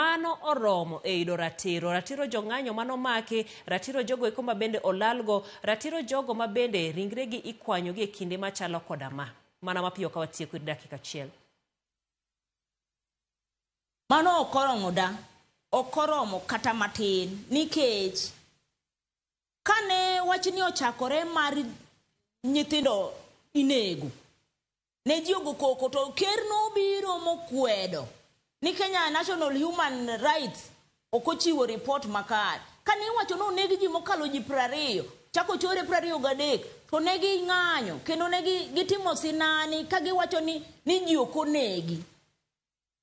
Mano oromo e yudo ratiro. Ratiro jong'anyo manomaki, ratiro jogo eko mabende olalgo, ratiro jogo mabende ringregi ikwanyogi e kinde machalo koda ma. Mana mapiyo ka watieko dakika achiel. Mano ok oromo da, ok oromo kata matin nikech kane wachni ochakore mar nyithindo inego ne ji ogo koko to ker nobiro mokwedo ni Kenya National Human Rights ok ochiwo report makare. Kane iwacho ni oneg ji mokalo ji 20 chako chore 23 to ne ging'anyo kendo ne gitimo sinani ka giwacho ni ji ok onegi.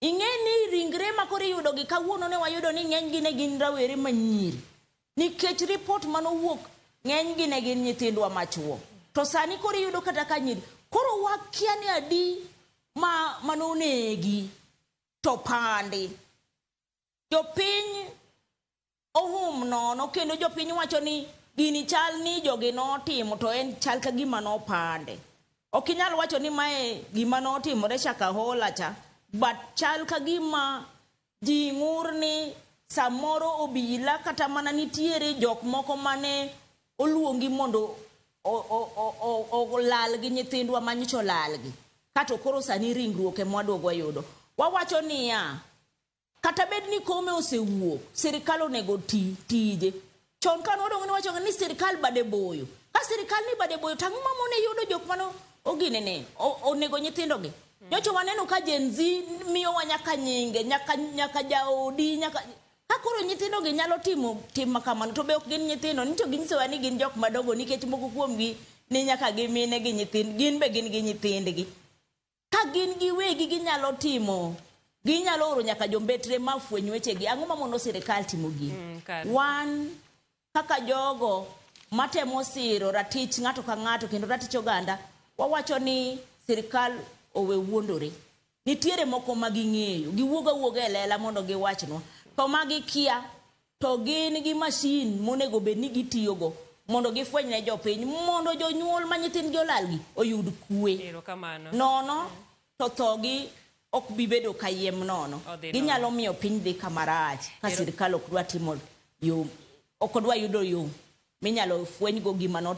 Ing'e ni ringre ma koro iyudo gi kawuono ne wayudo ni ng'enygi ne gin rawere manyiri. Nikech report manowuok ng'enygi ne gin nyithindwa machuo. To sani koro iyudo kata ka nyiri. Koro wakia ni adi ma manonegi to pandi. Jopiny ohum nono kendo jopiny wacho ni gini chal ni jogi notimo to en chal ka gima nopande. Ok inyal wacho ni mae gima notimore Shakahola cha, but chal ka gima ji ng'ur ni samoro obila kata mana nitiere jok moko mane oluongi mondo olal gi nyithindwa manyocha olalgi. Kato koro sani ringruok ema waduogo wayudo. Wawacho niya, kata bed ni kome osewuok, sirikal onego ti tije. Chon ka nodong' niwacho ni sirikal bade boyo. Ka sirikal ni bade boyo, tang'o mamone yudo jok mano oginene, onego nyithindogi. Nyocha waneno ka Gen Z miyowa nyaka nyinge, nyaka jaodi, nyaka... Ka koro nyithindogi nyalo timo tim ma kamano, to be ok gin nyithindo, ni to ginyisowa ni gin jok madongo nikech moko kuomgi ni nyaka gi mine gi nyithind, gin be gin gi nyithindgi. Ka gin giwegi ginyalo timo, ginyalo oro nyaka jombetre ma fweny wechegi. Ang'o mamono sirikal timo gini? Wan kaka jogo matemo siro ratich ng'ato ka ng'ato kendo ratich oganda, wawacho ni sirikal owe wuondore. Nitiere moko ma ging'eyo, giwuog awuoga e lela mondo giwachnwa. To ma gikia, to gin gi mashin monego bed ni gitiyogo mondo gifweny ne jopiny, mondo jonyuol ma nyithindgi olalgi oyud kwe. Nono to thogi ok bi bedo kayiem nono. Ginyalo miyo piny dhi kama rach ka sirikal ok dwa timo yo, ok dwa yudo yo minyalo fwenygo gima notimore.